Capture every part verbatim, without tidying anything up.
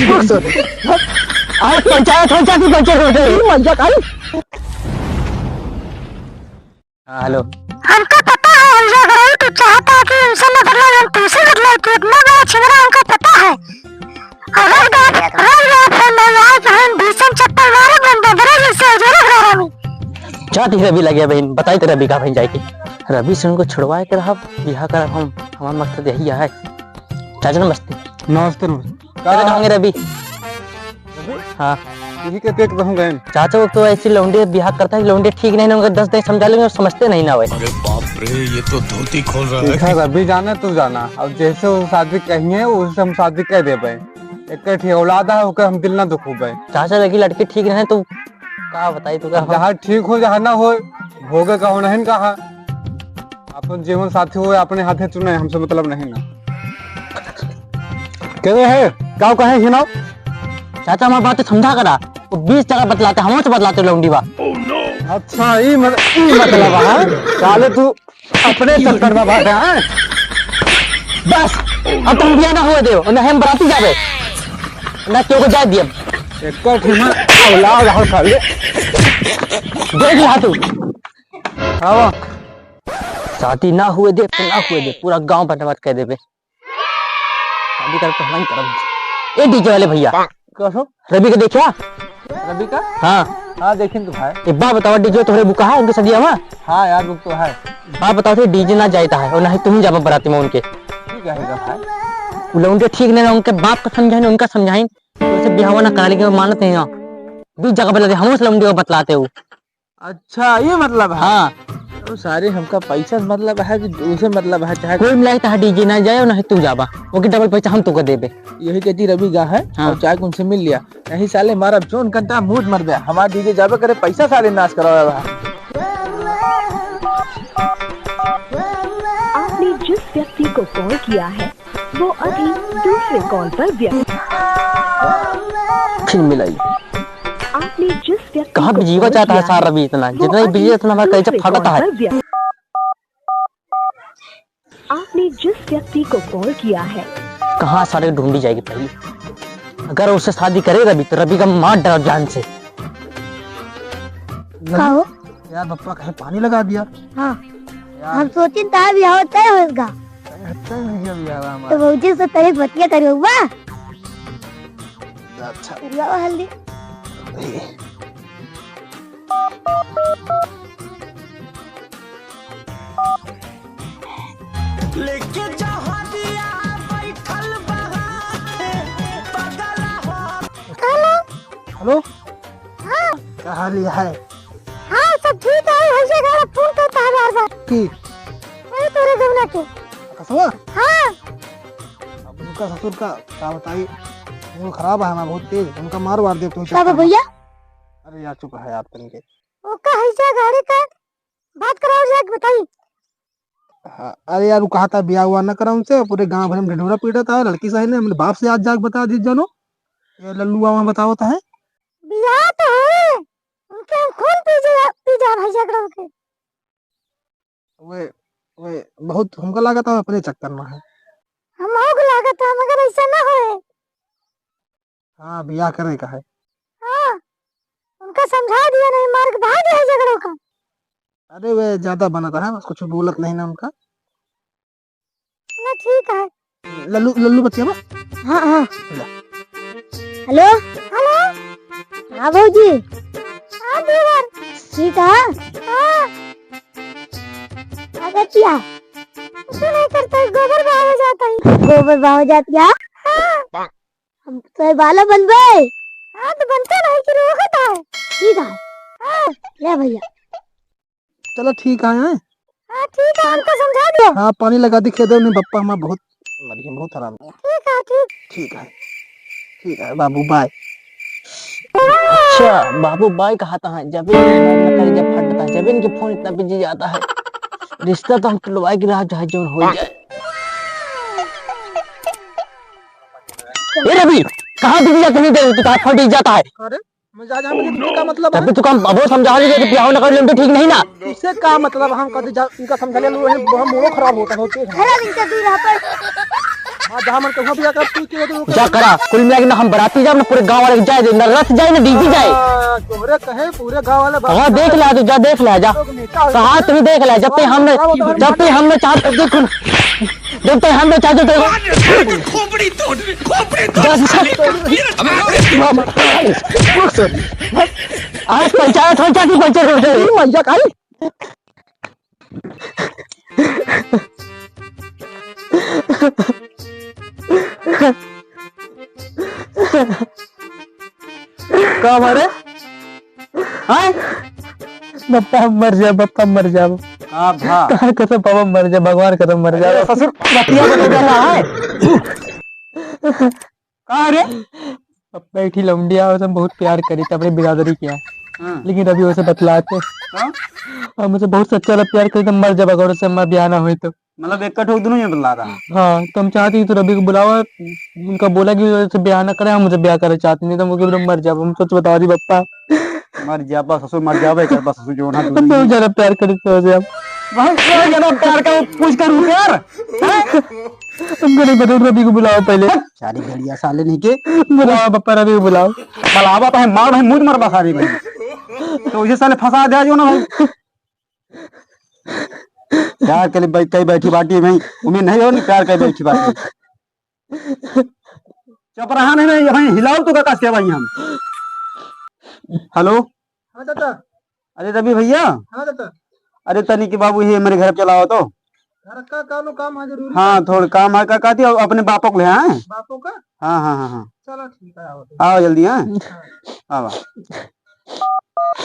अरे पंचायत हो जाती, पंचायत हो जाती। हाँ, हेलो। हमका पता है, हम जब रही तो चाहता कि हमसे न बदला, हम तुमसे बदला, तू इतना बड़ा छिनरा, हमका पता है। और रख दे, रख दे, फिर मैं आज हम भीषण चप्पल मारे, बंदे बड़े जैसे उजरे घर में। जाती रवि लगे बहन, बताई तो रवि का बहन जाए के। रवि से उनको छुड़वाए के रहा, बिहा करब हम, हमार मकसद यही है। चाचा नमस्ते। नमस्ते, नमस्ते। का कहेंगे रवि? रवि? हाँ। यही कहते एक तो हम गए। चाचा, वो तो ऐसी लौंडी बिहा करता है, लौंडी ठीक नहीं ना, उनको दस दिन समझा लेंगे, समझते नहीं ना वैसे। अरे बाप रे, ये तो धोती खोल रहा है। ठीक है, रवि जाने तू जाना, और जैसे वो शादी कही है, उससे हम शादी कर देबे। एक ठे औलाद है, ओकर हम दिल ना दुखोबे। चाचा, लगी लड़की ठीक नहीं तो का बताई तू का? जहाँ ठीक हो, जहाँ ना हो, भोगे का हो नहीं कहा। अपन जीवन साथी हो, अपने हाथे चुने, हमसे मतलब नहीं ना। के है? का कहे हिनो? चाचा, हमार बात समझा करा। वो बीस जगह बतलाते, हमसे बतलाते लौंडी बा। अच्छा, ई मत-, ई मतलब है? साले तू अपने चक्कर में भाग रहा है। बस, अब तुम बिया ना हुए दे, ना हम बराती जाबे, ना केहू को जाए दिए। एक ठे ना औलाद हो साले। देख लिया तू। आवा। शादी ना हुए दे, तो ना हुए दे, पूरा गांव बदनाम कर देबे। शादी करब तो हम ही करब। ए डीजे वाले भैया, कहो। रवि का देखा? रवि का? हाँ। हाँ, देखिन तो भाई। एक बात बतावा, डीजे तोहरे बुका है उनके सदिया में? हाँ यार, बुक तो है। बात बतावा थे, डीजे ना जाता है और ना ही तुम ही जाबा बराती में उनके। ठीक है भाई। वो लौंडे ठीक नहीं ना, उनके बाप का समझाइन, उनका समझाइन, तो उसे बिहावा ना करा, लेकिन वो मानत नहीं ना। बीस जगह बतलाते, हम उस लौंडे को बतलाते हो। अच्छा, ये मतलब है? हाँ। तो सारे हमका पैसा से मतलब है कि उसे मतलब है, चाहे कोई मिला के तहार डीजे ना जाए और ना ही तू जाबा, ओके डबल पैसा हम तुका देबे। यही कहती रवि गा है हाँ। और चाहे उनसे मिल लिया, नहीं साले मारा जोन कंटा मुंह मर गया, हमारा डीजे जाबे करे, पैसा साले नाश करावा है। आपने जिस व्यक्ति को कॉल किया है, वो अभी दूसरे कॉल पर व्यस्त। फिर मिलाई। आपने जिस व्यक्ति कहाँ को बिजी हुआ कॉल चाहता है किया सारा है, रवि इतना? वो जितना ही अभी बिजी है, उतना हमारा कल्चर दूसरे फटता कॉल है। पर व्यस्त। आपने जिस व्यक्ति को कॉल किया है। कहाँ सारे ढूंढी जाएगी पहले? अगर उससे शादी करे रवि, तो रवि का मार डालब जान से। का हो? यार, पप्पा कहे पानी लगा दिया। हाँ। यार। हम सोचिन ता भी आवत है होएगा। कहीं हटता ही नहीं अभी यार हमारा। तो भौजी से तनिक बतिया करी बउआ। अच्छा। करिया हल्दी। लेके जहाजिया बैठल बा हाथे पगला हो। हेलो। हेलो। हाँ। का हाल है? हाँ, सब ठीक है। हर्षा गाड़ा फोन करता है बार बार। की? वही तोरे गौना के। कसवा? हाँ। अब उनका ससुर का का बताई, वो खराब है ना, बहुत तेज, उनका मार वार दे तुम का बा भैया? अरे यार, चुप है आप तनिक। वो का हर्षा गाड़ी का बात कराओ जाके बताई। हाँ, अरे यार, वो कहा था बियाह हुआ न करा उनसे, पूरे गांव भर में ढिढोरा पीटा था, लड़की सही ने, हमने बाप से आज जाके बता दी जानो, ये लल्लू आवा बतावत है। बियाह तो है, उनके हम खून पी जा, पी जा भाई झगड़ा के। वे, वे बहुत हमका लागत है अपने चक्कर में है। हमहू को लागत है, मगर ऐसा ना होए। हाँ, बियाह करे का है। हाँ, उनका समझा दिया नहीं, मार के भाग दिया झगड़ों का। अरे वे ज्यादा बनत है, बस कुछ बोलत नहीं ना उनका। ना ठीक है। लल्लू, लल्लू बतिया बा? हाँ, हाँ। ले। हेलो। हेलो। हाँ भौजी। हाँ देवर। ठीक है। हाँ। का करतिया? कुछ नहीं करता है, गोबर बहावे जाता है। गोबर बहावे जातिया? हाँ। हम तो बाला बनबे। हाँ, तो बनता रहे कि रोकत है। ठीक है। हाँ। ले भैया। चलो ठीक है, हैं? हाँ, ठीक है, हमको समझा दो। हाँ, पानी लगा दी खेत में, पप्पा हमारा बहुत मरिए, बहुत हराम है। ठीक है, ठीक। ठीक है, ठीक है बाबू, बाय। अच्छा, बाबू बाय कहा था, जब इनके फोन इतना बिजी जाता है, रिश्ता तो हम टुलवाए की रहा, चाहे जो हो जाए। ए रवि, कहाँ बिजी जाता है, तू कहाँ फोन बिजी जाता है? अरे, मैं जा, जा, मुझे तुझे का मतलब है? तभी तू काम अब वो समझा लीजिए कि बियाह ना कर लेंगे, ठीक नहीं ना? इससे का मतलब? हम कभी जा, इनका समझा ले, वो है, वो हम मूडो खराब होता है, होते हैं। अरे, इनसे दूर रह पर। आ, जहाँ मन कहूँ बिया कर, तू के तो जा करा, कुल मिला के ना हम बराती जाब ना, पूरे गाँव वाले के जाए दे, ना रथ जाए ना डीजे जाए। आ, तोहरे कहे पूरे गाँव वाले बात हाँ, देख ला तू, जा देख ला, जा। लोग नेता हो कहा गए। तू देख ला, जब तक हम न, हाँ, बताओ, जब तक हम न चाहत, देख न, जब तक हम न चाहत, तो खोपड़ी तोड़, खोपड़ी तोड़, जा, जा। साले। आज पंचायत हो, क्या की पंचायत हो जाए? भैया, काई? का मारे? हाँ? बप्पा, हम मर जाब, बप्पा, हम मर जाब। का भा? तोहर कसम, बाबा, मर जाब, भगवान कसम, मर जाब। अरे ससुर, बतिया बदल जाला है। का रे? बप्पा, एक ठी लौंडिया आवत, हम बहुत प्यार करी त अपने बिरादरी के यहाँ। हाँ। लेकिन रवि ओसे बतलाते। हाँ? हम उसे बहुत सच्चा वाला प्यार करी त मर जाब अगर ओसे हमार ब्याह ना होई तो। मतलब एक कठोक दुनों जने बतला रहा। हाँ, तो हम चाहते कि तू रवि को बुलावा, उनका बोला कि ओसे ब्याह ना करे, हम उसे ब्याह करे चाहते, नहीं तो हम ओके मर जाब, हम सच बता रही बप्पा। मर जाबा ससुर, मर जाबा, एक बार ससुर जो ना हम बहुत ज्यादा प्यार करी तो ओसे हम। बहुत ज्यादा प्यार का कुछ करूँ यार। हैं? हमको नहीं पता, रवि को बुलाओ पहले। सारी घड़िया साले नहीं के। बुलाओ बप्पा, रवि को बुलाओ। बुलावा तो है, मार भाई, मुझ मरबा सारी भाई। तो उसे साले फंसा दिया जो ना भाई। प्यार के लिए बै-, कई बैठी बाटी भाई, उम्मीद नहीं हो नहीं प्यार कई बैठी बाटी। चुप रहा नहीं, नहीं, भाई हिलाओ तो का से भाई हम। हेलो। हाँ चाचा। अरे रवि भैया। हाँ चाचा। अरे तनी के बाबू ये मेरे घर चलाओ तो। घर का कानो काम है जरूरी? हाँ, थोड़ा काम है, का कहती है, अपने बापों को ले आए। बापों का? हाँ, हाँ, हाँ, हाँ। चलो ठीक है, आओ तो। आओ जल्दी, हाँ? हाँ। आओ।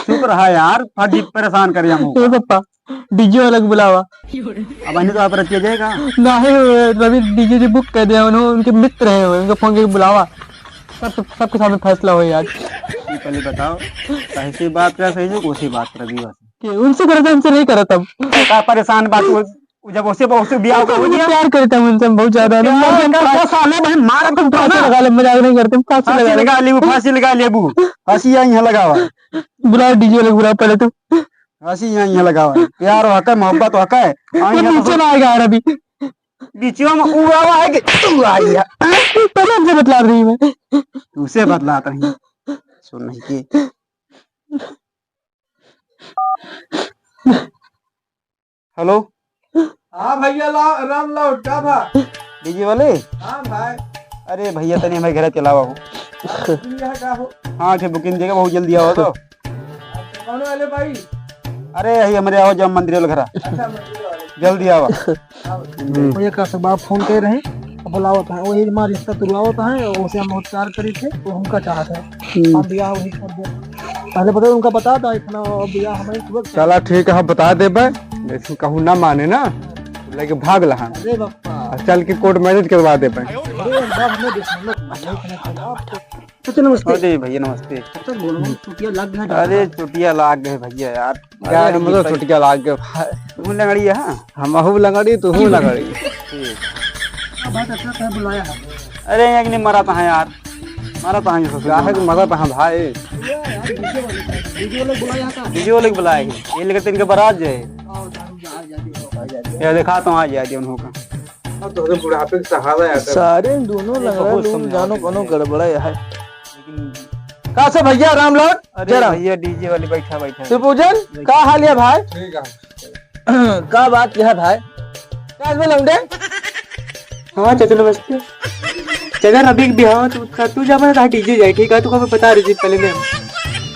चुप रहा यार, फटी परेशान करे हम। ए पप्पा, डीजे वाला के बुलावा। अब इन्हें तो आप रख के जाएगा। नहीं, रवि डीजे जी बुक कर दिया उन्होंने, उनके मित्र हैं वो, उनका फोन करके बुलावा। सब, सब, सबके सामने फैसला हो यार। ये पहले बताओ, कैसी बात कर सही है, कौन सी बात कर रही हो? कि उनसे करत है, हमसे नहीं करत हम। का परेशान बात हो, जब उसे, उसे ब्याह का हो मुझे गया। प्यार करता हूँ उनसे, हम बहुत ज्यादा। प्यार करता साले, भाई मार तुम फांसी ना। लगा ले, मजाक नहीं करते, हम फांसी फांसी लगा ले। लगा लेबू, फांसी लगा लेबू। फांसी यहाँ, यहाँ लगावा। बुला डीजे वाले, बुला पहले तू। फांसी यहाँ, यहाँ लगावा। प्यार हो हका, मोहब्बत हो हका। हाँ, वो यहाँ नीचे तो ना आएगा यार अभी। बीचवा में ऊ आवा है कि तू आ गया। पहले हमसे बतला रही है। तुमसे बतलात रही। सुन नहीं के। हेलो। हाँ भैया, ला-, राम लौट, का भा? डीजे वाले? हाँ भाई। अरे भैया, तनी हमारे घर चलावा हो। भैया का हो? हाँ, अच्छे बुकिंग देगा, बहुत जल्दी आवा तो। कौन वाले भाई? अरे, यही हमारे आवा जाम मंदिर वाले घरा। अच्छा, मंदिर वाले। जल्दी आवा। हाँ, हम्म। भैया का सब आप फोन कर रहे हैं, बुलावत है, वही हमारा रिश्ता तुड़वावत है, उसे हम बहुत प्यार करी थे, वो हमका चाहत है। हम्म। हम ब्याह वही कर दे। पहले बता, उनका बता दा इतना, ब्याह हमारे तुरंत चला ठीक है, हम बता देबे, लेकिन कहूँ ना माने ना, लेके भाग लहा। अरे बापा। और चल के कोर्ट मैरिज करवा देबे। अरे बाप, हमें दुश्मन लोग मारे इतने खराब। चाचा नमस्ते। अरे भैया नमस्ते। चाचा बोलो, चुटिया लाग गया अरे ज्यादा। चुटिया लाग गए भैया यार। अरे गाड़ी हमरो की चुटिया लाग गए भाई। तू लंगड़ी है? हाँ? हमहू लंगड़ी, तू हूँ लंगड़ी। ठीक। अब बात अच्छा है बुलाया है। अरे एक नहीं मरा तो है यार, मरा तो है ससुर। काहे के मरा तो है भाई? डीजे वाले बुलाया था। डीजे वाले के बुलाए हैं। ये लेकर इनके बारात जो है। आओ, आओ, आओ, आओ, आओ। ये दिखा तो आ जाए उन्हों का। अब तो बुढ़ापे के सहारा है। सारे दोनों अरे लंगड़ा बहुत लोग समझावत जानो हैं कोनो भैया। गड़बड़ा है। लेकिन का से भैया रामलाल? अरे जरा। भैया डीजे वाले बैठा, बैठा। शिवपूजन, का हाल है भाई? ठीक है। का बात क्या है भाई? का हाल बा लौंडे? हाँ चाचा नमस्ते। चाचा अभी एक बिहाव तू, तू जा बना डीजे जाए, ठीक है? तू कब बता रही थी पहले मैं।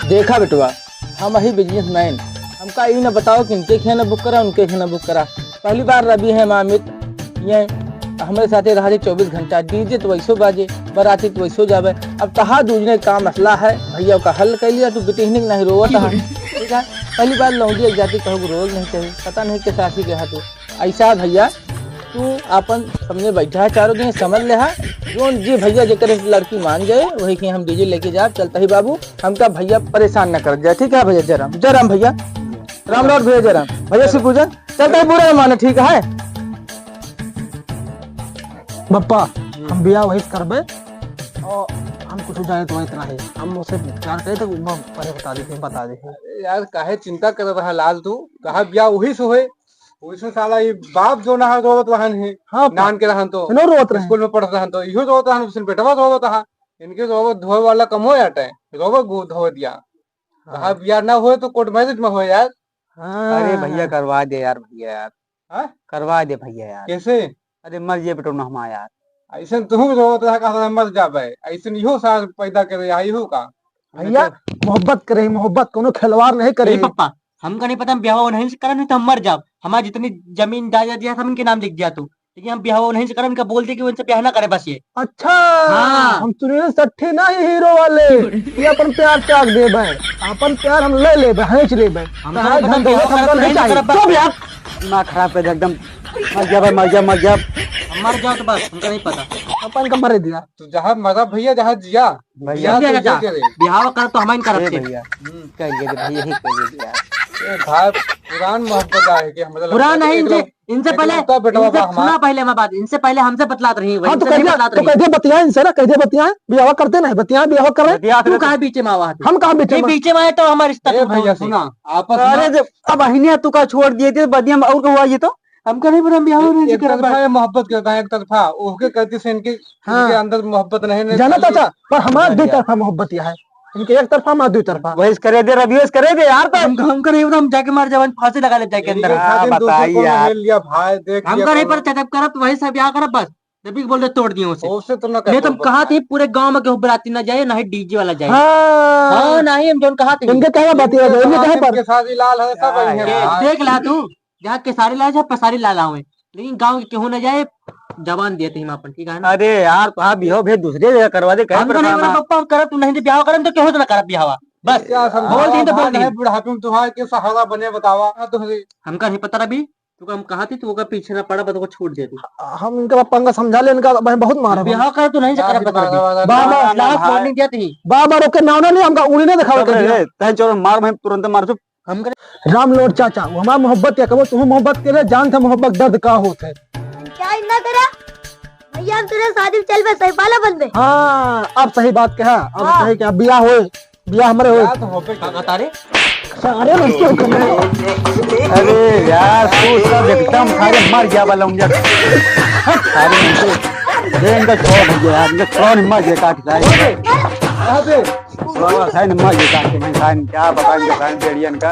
देखा बेटवा, हम ही बिजनेसमैन, हमका ई न बताओ कि इनके खेना बुक करा, उनके खेना बुक करा। पहली बार रवि है हमार मित्र, ये हमरे साथे रहा जे चउबीस घंटा, डीजे तो वैसो बाजे, बाराती तो वैसो जावे। अब तहा दूजने का मसला है, भैया का हल कर लिया, तू बिटिहनिक नहीं रोवत है, ठीक है? पहली बार लौंडी एक जाति कहू रोज नहीं चाहिए, पता नहीं के साथी के हाथों। ऐसा है भैया, तू आपन सामने बैठा है, चारों दिन समझ ले हा, जोन जी भैया जेकर लड़की मान जाए, वही के हम डीजे लेके जाब, चलता ही बाबू, हमका भैया परेशान न कर जाए, ठीक है भैया? जय राम, जय राम भैया, राम लौट भैया, जय राम भैया, शिवपूजन, चलता ही बुरा न माने, ठीक है? बप्पा, हम बियाह वही से करबे, और हम कुछ जाने तो इतना है, हम उसे प्यार करे तो पहले बता दे, बता दे। अरे यार, काहे चिंता कर रहा लाल तू, कहा बियाह वही से होए, वैसे साला ये बाप जो ना है, रोवत रहन है। हाँ, नान के रहन तो। इनो रोवत रहन। स्कूल में पढ़त रहन तो, इहो रोवत रहन, वैसे बेटवा रोवत रहा। इनके रोवत धोवे वाला कम हो जाता है, रोवत गो-, धोवे दिया। हाँ। अब यार ना होए तो कोर्ट मैरिज में हो यार। हाँ। अरे भैया, करवा दे यार, भैया यार। हाँ? करवा दे भैया यार। कैसे? अरे मर जाए बेटो ना हमारा यार। ऐसे तुहू रोवत रहा, कहा था मर जाबे। ऐसे इहो सार पैदा करे, आई हो का? भैया, मोहब्बत करे, मोहब्बत, कोनो खिलवाड़ नहीं करे। ए पप्पा, हमका नहीं पता, हम ब्याह नहीं से करब, नहीं तो हम मर जाब। हमार जितनी जमीन जायदाद दिया, सब इनके नाम लिख दिया तू। लेकिन हम ब्याह नहीं से करब, इनका बोल दे कि उनसे ब्याह ना करे बस ये। अच्छा, हाँ। हम सुने सट्ठी ना ही हीरो वाले, ये अपन प्यार त्याग देबे, अपन प्यार हम ले लेबे, हेंच लेबे। हमका कहाँ नहीं पता, धन दौलत ब्याह हमका करब, नहीं नहीं चाहिए। करब बस। चुप यार, दिमाग खराब कर दे एकदम। मर गया भाई, मर गया, मर गया। हम मर जाओ तो बस, हमका नहीं पता। अपन का मर दिया। तू जहाँ मरा भैया, जहाँ जिया। भैया, भैया, तू चाचा, क्या करे? बिहाव कर तो हम ही करब ए से। भैया, हम्म। कर लिए दे भैया, यही कर लिए दे यार। ए भाई, पुरान मोहब्बत आए कि हम मतलब पुरान एक नहीं, इनसे, लव-, इनसे एक पहले, लौता बेटवा इनसे बा हमार। सुना पहले हमार बात, इनसे पहले हमसे बतलात रही, हाँ, तो इनसे कह नहीं दिया, बतलात तो रही। कह दिया, बतिया इनसे ना, कह दिया, बतिया, बिहाव करते नहीं, बतिया, बिहाव कर रहे। बतिया तू तो काहे बीचे में आवा है? हम कहाँ बीचे ये में? बीचे में आए तो हमारा रिश्ता ए टूटा भैया, उनसे। सुना, आपस अरे में जब अब अहिने तू का छोड़ दिए थे, बदिया में और का हुआ ये तो? हमका नहीं पता, हम बिहाव नहीं एक करब तरफा बस। ये मोहब्बत करता है, एक तरफा ओके करती से इनके, हाँ। इनके अंदर मोहब्बत नहीं, नहीं जाना खाली चाचा, पर हमार दुइ तरफा मोहब्बत यह है, इनके एक तरफा, हमार दुइ तरफा। वही करे दे, रवि, वही करे दे यार, तो हम, हमका नहीं पता, हम जाके मर जावन, फांसी लगा ले जाके अंदर। इनके हाँ, खातिर दूसरे बताइए को यार। मिल लिया भाई, देख लिया हमका नहीं कौन। पता, चाचा, करब तो वही सब यहाँ करब बस। जब भी बोल दे तोड़ दियो उसे। उसे तो ना नहीं तो हम कहा थे पूरे गांव में केहू बराती ना जाए, ना ही डीजे वाला जाए। हाँ। हाँ, ना ही हम जोन कहा थे। इनके कहे बात ये, इनके कहे पर। केसारी लाल है, सब हाँ, वही है। यार। देख ला तू, जहाँ केसारी लाल, जहाँ पसारी लाल आवे, लेकिन गाँव के केहू ना जाए, जबान दिए थे हम अपन, ठीक है ना? अरे यार, तो आप बिहाव भेज दूसरे जगह करवा दे, कहे हम तो नहीं परेशान बोला, आप। पप्पा, हम करब, तू नहीं दे बिहाव करब, तो केहू से ना करब बिहावा। बस। क्या समझावा बोल दी तो बोल भाई, दी। है बुढ़ापे में तुहार के सहारा बने बतावा, हाँ, तुहरे। हमका नहीं पता रवि, तू हम कहा थी, तू ओकर पीछे ना पड़ा, बस ओकर छोड़ दे तू। हम इनका पंगा समझा ले, इनका भाई बहुत मारा हम। बिहाव कर, तू नहीं से करब, बस रवि। बार-बार ना, ना, लास्ट भाई। वार्निंग दिया थी। बार-बार ओके नाव ना ले, हमका उंगली ना दिखावे अरे, करती है। तैं चोर मार, मैं तुरंत मार चुप। हम कर राम लोट चाचा, वो हमार मोहब्बत क्या कबो, तू मोहब्बत के लिए जानत है मोहब्बत दर्द का होत है। क्या इन्ना करा? भैया, हम तुरे शादी में चल बे, सही पाला बन बे। हाँ, अब सही बात कहा, अब हाँ। सही कहा, बियाह होए, बियाह हमरे होए। क्या तो होबे का करे। कहा तारे? सारे नष्ट हो गए। अरे यार, तू सब एकदम सारे मर गया वाला हूँ यार। सारे इनको, ये इनका छोड़ भैया यार, इनका छोड़, मर गया काट खाए। यहाँ पे। बाबा, खाए न, मर गया काट के, मैं खाए न, क्या बताएं, इनका खाए न, बेड़ियन का।